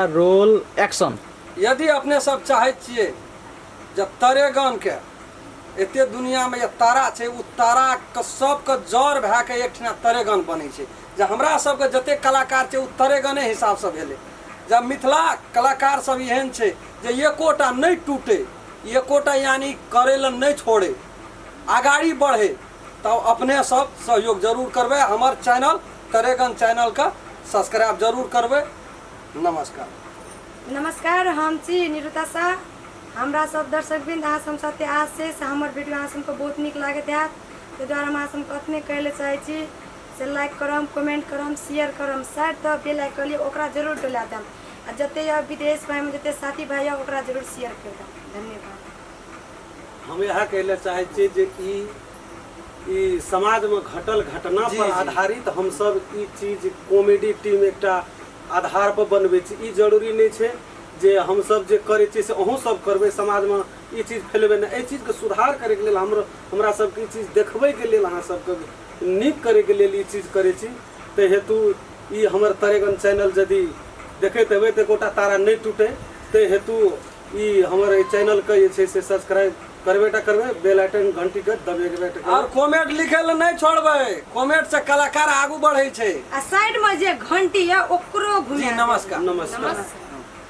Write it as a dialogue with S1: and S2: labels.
S1: Roll action.
S2: यदि अपने सब चाहै छियै जे तरेगनके एते दुनियामे जे तारा छै ओ ताराके सबके जड़ भए कऽ एकठिना तरेगन बनै छै जे हमरा सबके जते कलाकार छै ओ तरेगने हिसाबसँ भेलै जब मिथिला कलाकार सब एहन छै जे एकोटा नहि टूटे एकोटा यानि करै लए नहि छोड़े अगाड़ी बढ़े तब अपने सब सहयोग जरूर करबै हमर चैनल तरेगन चैनलके सब्सक्राइब जरूर करबै। नमस्कार।
S3: नमस्कार, हम छी निरुता शाह। हमरा सब दर्शकवृंद अहाँ सब साथे आश छै से हमर वीडियो अहाँ सबके बहुत नीक लागैत हैत, ताहि दुआरे हम अहाँ सबके अतने कहै लए चाहै छी से लाइक करम, कमेंट करम, शेयर करम, साइड तऽ बेल आइकन यऽ ओकरा जरूर डोला देम आ जते यऽ विदेश भाई जते साथी भाई यऽ ओकरा जरूर शेयर कर देम। धन्यवाद।
S4: हम इएह कहै लए चाहै छियै जे ई समाजमे घटल घटना पर आधारित हमसब ई चीज कॉमेडी टीम एकटा आधार पर बनबै छी। ई जरूरी नहि छै जे हमसब जे करै छियै से अहूँ सब करबै, समाजमे ई चीज फैलेबै नहि। एहि चीजके सुधार करैके लेल हमरा सबके ई चीज देखबैके लेल अहाँ सबके नीक करैके लेल ई चीज करै छी। ताहि हेतु ई हमर तरेगन चैनल यदि देखैत हेबै तऽ एकोटा तारा नहि टूटै, ताहि हेतु ई हमर एहि चैनलके जे छै से सब्सक्राइब करबे टा करबै, बेल आइकन घंटीके दबेबे टा करबै।
S2: आओर कमेंट लिखै लए नहि छोड़बै, कमेंट से कलाकार आगू बढ़ै छै।
S3: आ साइड में जे घंटी यऽ ओकरो घुमा
S2: जी,
S3: देबै।
S2: नमस्कार।
S4: नमस्कार।
S3: नमस्कार।